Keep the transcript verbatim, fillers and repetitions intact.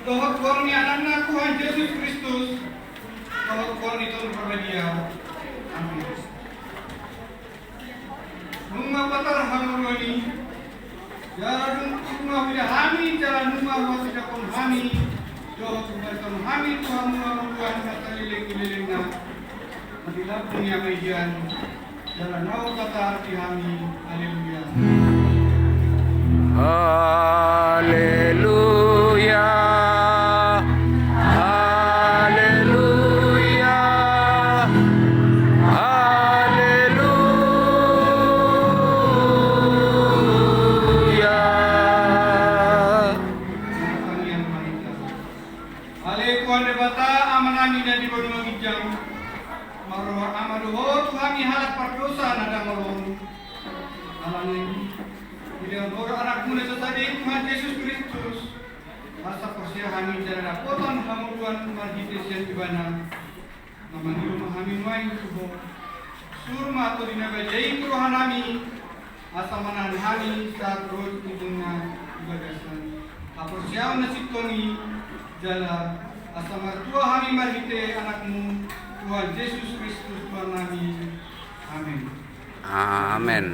Dohot goar ni Anakna Tuhan Jesus Kristus, dohot goar ni Tondi Parbadia. Amin. Nunga patar hangoluan i, jala nunga huida hami, jala nunga huasidahon hami, dohot hubaritahon hami tu hamu hangoluan na saleleng ni lelengna, na di lambung ni Ama i hian, jala na hupatar di hami. Haleluya. Haleluya. Haleluya. Haleluya. Ale Tuhan Debata, Amanami na di banua ginjang, marroha ma do Ho tu hami halak pardosa na dangol on. Alani i, dilehon Ho do Anakmu na so sada i, Tuhan Jesus Kristus, asa porsea hami jala dapotan hangoluan marhite sian Ibana. Na mangido ma hami nuaeng tu Ho. Suru ma Tondi na badia i tu rohanami, asa manahan hami sahat ro tu ujungna di bagasan haporseaon na sintong i, jala asa martua hami marhite Anakmu, Tuhan Jesus Kristus Tuhannami. Amen. Amen.